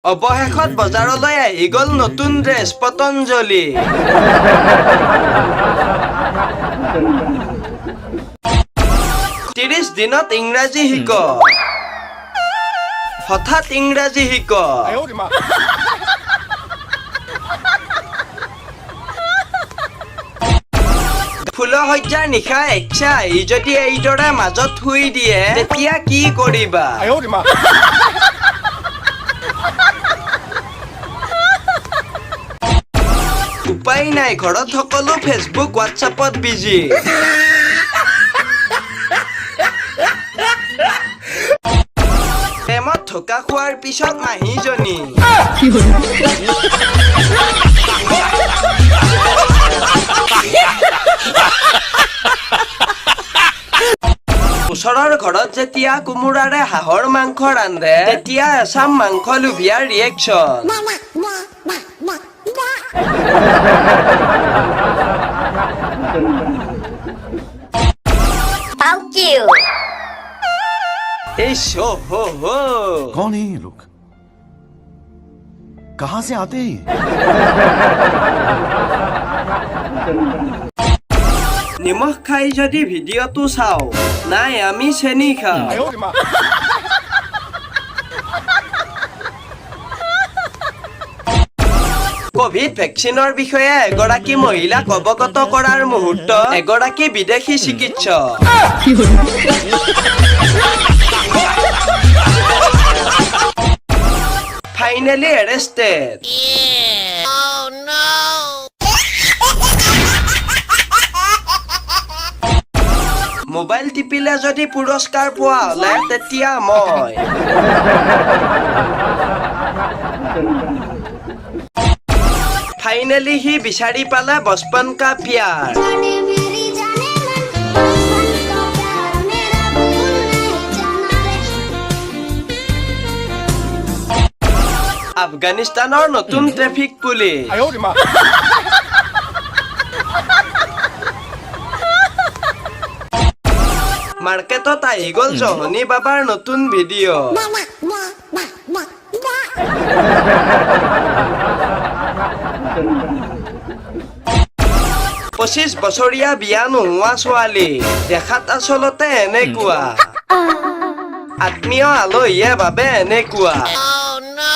অৱশেষত বজাৰলৈ আহি গ'ল নতুন ড্ৰেছ পতঞ্জলি। 30 দিনত ইংৰাজী শিক। হঠাৎ ইংৰাজী শিক। 哎呦我的妈！ ফুলশয্যাৰ নিশা ইচ্ছা আহি যদি এইদৰে মাজত শুই দিয়ে, তেতিয়া কি কৰিবা? 哎呦我的妈！ উপায় নাই, ঘৰত সকলো ফেচবুক হোৱাটছএপত বিজি। প্ৰেমত ধোকা খোৱাৰ পিছত মাহীজনী। ওচৰৰ ঘৰত যেতিয়া কোমোৰাৰে হাঁহৰ মাংস ৰান্ধে, তেতিয়া এচাম মাংস লোভীয়াৰ ৰিয়েকশ্যন। Thank you. এই হো হো। कौन है ये लोग? कहां से आते हैं ये? নিমখ খাই যদি ভিডিঅ'টো চাওঁ, নাই, আমি চেনি খাওঁ। 哎呦我的妈！ কভিড ভেকচিনৰ বিষয়ে এগৰাকী মহিলাক অৱগত কৰাৰ মুহূৰ্তত এগৰাকী বিদেশী চিকিৎসক। Finally arrested. Oh no. Mobile টিপিলে যদি পুৰস্কাৰ পোৱা হ'লে, তেতিয়া মই। ফাইনেলি সি বিচাৰি পালে बचपन का प्यार। जाने मेरी जाने मन, बचपन का प्यार मेरा भूल नहीं जाना रे। আফগানিস্তানৰ নতুন ট্ৰেফিক পুলিচ। 哎呦我的妈！ মাৰ্কেটত আহি গ'ল জহনী বাবাৰ নতুন ভিডিঅ'। 25 বছৰীয়া বিয়া নোহোৱা ছোৱালী দেখাত আচলতে এনেকুৱা, আত্মীয় আলহীয়ে ভাবে এনেকুৱা। Oh no.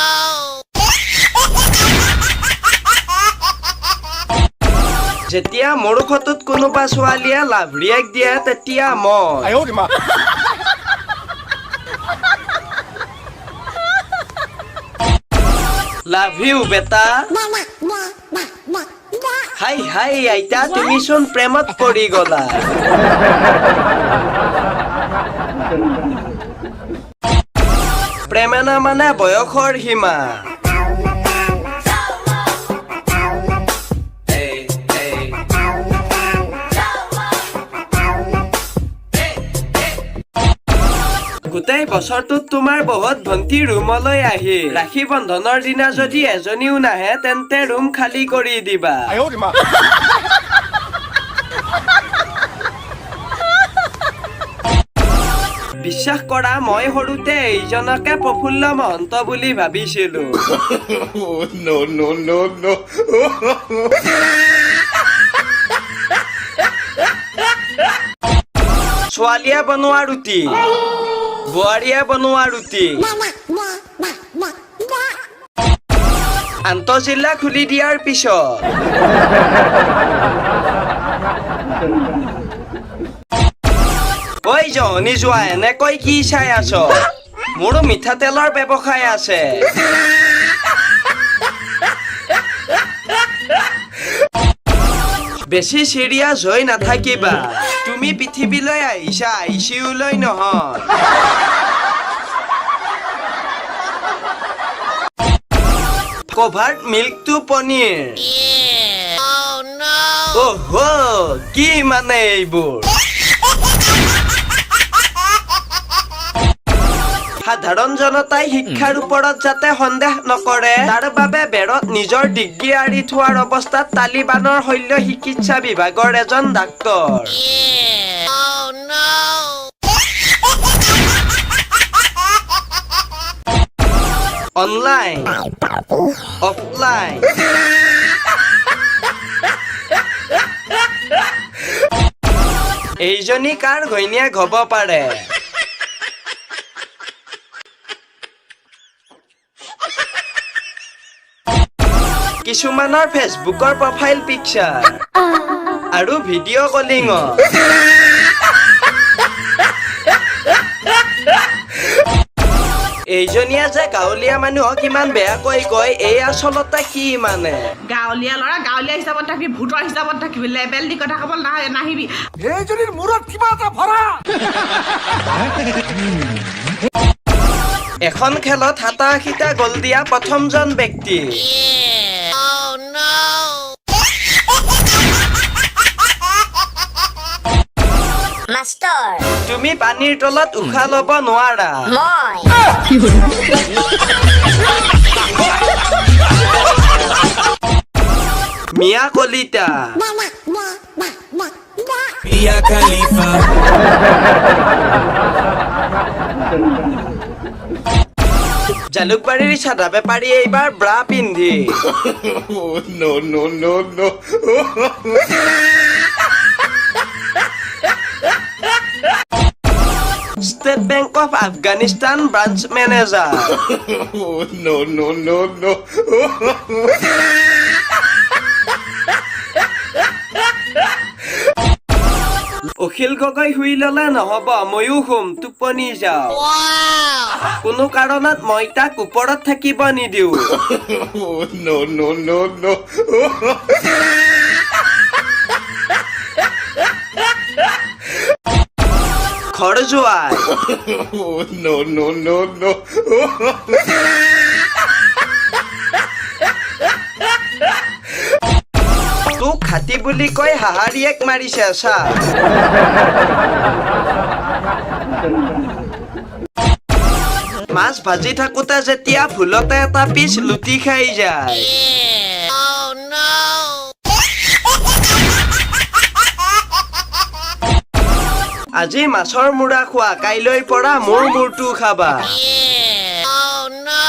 যেতিয়া মোৰ ফটোত কোনোবা ছোৱালীয়ে লাভ ৰিয়েক্ট দিয়ে, তেতিয়া মই। 哎呦我的妈！ Love you বেটা। হাই হাই আইতা, তুমিচোন প্ৰেমত পৰি গলা। প্ৰেমে নামানে বয়সৰ সীমা। গোটেই বছৰটোত তোমাৰ বহুত ভণ্টি ৰুমলৈ আহি ৰাখী বন্ধনৰ দিনা যদি এজনীও নাহে, তেন্তে ৰুম খালী কৰি দিবা। 哎呦我的妈！ বিশ্বাস কৰা, মই সৰুতে এইজনকে প্ৰফুল্ল মহন্ত বুলি ভাবিছিলো। No, no, no, no! ছোৱালীয়ে বনোৱা ৰুটি, বোৱাৰীয়ে বনোৱা ৰুটি। আন্তঃজিলা খুলি দিয়াৰ পিছত। ঐ জহনী যোৱা, এনেকৈ কি চাই আছ? মোৰো মিঠাতেলৰ ব্যৱসায় আছে। বেছি চিৰিয়াছ হৈ নাথাকিবা। তুমি পৃথিৱীলৈ আহিছা, আইচিইউলৈ নহয়। কভাৰ্ড মিল্কটো পনীৰ। Oh no. অহ, কি মানে এইবোৰ? সাধাৰণ জনতাই শিক্ষাৰ ওপৰত যাতে সন্দেহ নকৰে, তাৰ বাবে বেৰত নিজৰ ডিগ্ৰী আঁৰি থোৱাৰ অৱস্থাত তালিবানৰ শল্য চিকিৎসা বিভাগৰ এজন doctor. Oh no. Online, offline. এইজনী কাৰ ঘৈণীয়েক হ'ব পাৰে? কিছুমানৰ ফেচবুকৰ প্ৰফাইল পিকচাৰ আৰু ভিডিঅ' কলিঙত। এইজনীয়ে যে গাঁৱলীয়া মানুহক ইমান বেয়াকৈ কয়, এই আচলতে কি মানে? গাঁৱলীয়া ল'ৰা গাঁৱলীয়া হিচাপত থাকিবি, ভূতৰ হিচাপত থাকিবি, লেবেল দি কথা ক'ব নাহিবি। এইজনীৰ মূৰত কিবা এটা ভৰা। এখন খেলত 87টা গ'ল দিয়া প্ৰথমজন ব্যক্তি। Oh no! Master. তুমি পানীৰ তলত উশাহ ল'ব নোৱাৰা। মই। মিয়া কলিতা। জালুকবাৰীৰ চাদা বেপাৰী এইবাৰ ব্ৰা পিন্ধি। No, no, no, no. State Bank of Afghanistan branch manager. No, no, no, no. Akhil Gogoi শুই ললে নহব, ময়ো শুম, টোপনি যাওঁ। কোনো কাৰণত মই তাক ওপৰত থাকিব নিদিওঁ। No, no, no, no. ঘৰ যোৱাই। No, no, no, no. তোক হাতী বুলি কৈ হাহাৰিয়েক মাৰিছে চা। মাছ ভাজি থাকোতে যেতিয়া ভুলতে এটা পিচ লুটি খাই যায়। Oh no! আজি মাছৰ মূৰা খোৱা, কাইলৈৰ পৰা মোৰ মূৰটো খাবা। Oh no!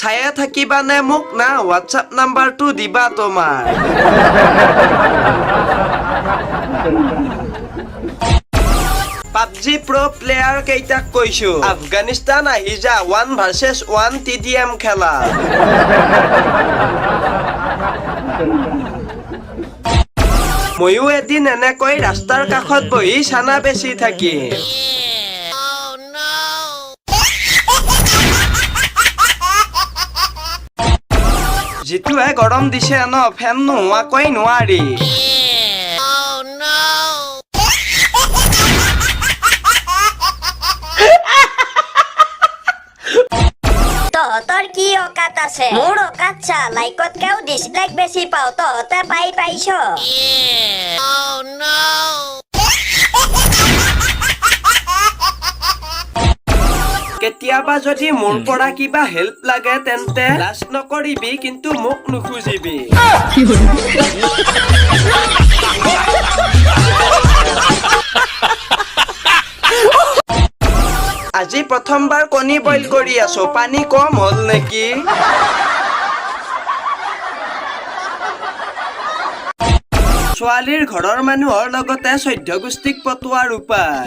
চায়ে থাকিবানে মোক, না হোৱাটছআপ নাম্বাৰটো দিবা তোমাৰ? পাবজি প্ৰ' প্লেয়াৰ কেইটাক কৈছো, আফগানিস্তান আহি যা, 1 versus 1 TDM খেলা। ময়ো এদিন এনেকৈ ৰাস্তাৰ কাষত বহি চানা বেচি থাকিম। Oh no! যিটোহে গৰম দিছে ন, ফেন নোহোৱাকৈ নোৱাৰি। Oh no! তহঁতৰ কি অকাত আছে? মোৰ অকাত চা, লাইকতকেও ডিছলাইক বেছি পাওঁ, তহঁতে পাই পাইছ। Oh no! কেতিয়াবা যদি মোৰ পৰা কিবা হেল্প লাগে, তেন্তে লাজ নকৰিবি, কিন্তু মোক নুখুজিবি। আজি প্ৰথমবাৰ কণী বইল কৰি আছো, পানী কম হ'ল নেকি? ছোৱালীৰ ঘৰৰ মানুহৰ লগতে 14 গোষ্ঠীক পতোৱাৰ উপায়।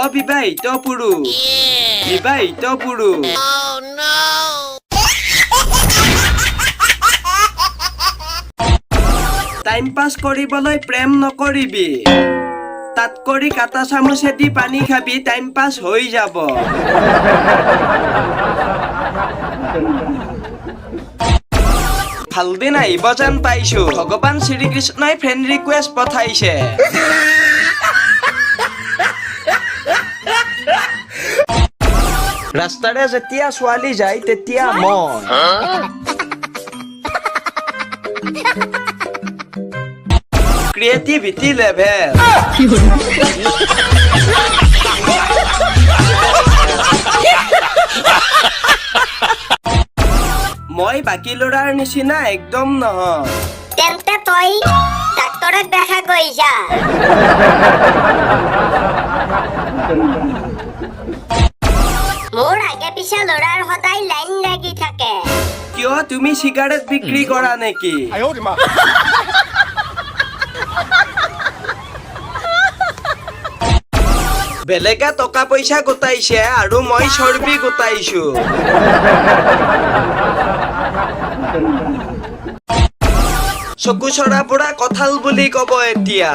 অবিবাহিত পুৰুষ, বিবাহিত পুৰুষ। Oh no! Time পাছ কৰিবলৈ প্ৰেম নকৰিবি, তাত কৰি কাটা চামুচেদি পানী খাবি, টাইম পাছ হৈ যাব। ভাল দিন আহিব যেন পাইছো, ভগৱান শ্ৰীকৃষ্ণই ফ্ৰেণ্ড ৰিকুৱেষ্ট পঠাইছে। ৰাস্তাৰে যেতিয়া ছোৱালী যায়, তেতিয়া মই ক্ৰিয়েটিভিটি লেভেল। মই বাকী ল'ৰাৰ নিচিনা একদম নহয়। তেন্তে? তে তই ডাক্তৰক দেখা গৈ যা। মোৰ আগে পিছে ল'ৰাৰ সদায় লাইন লাগি থাকে। কিয়, তুমি চিগাৰেট বিক্ৰী কৰা নেকি? বেলেগে টকা পইচা গোটাইছে আৰু মই চৰ্বি গোটাইছো। চকু চৰা পৰা কঁঠাল বুলি কব এতিয়া।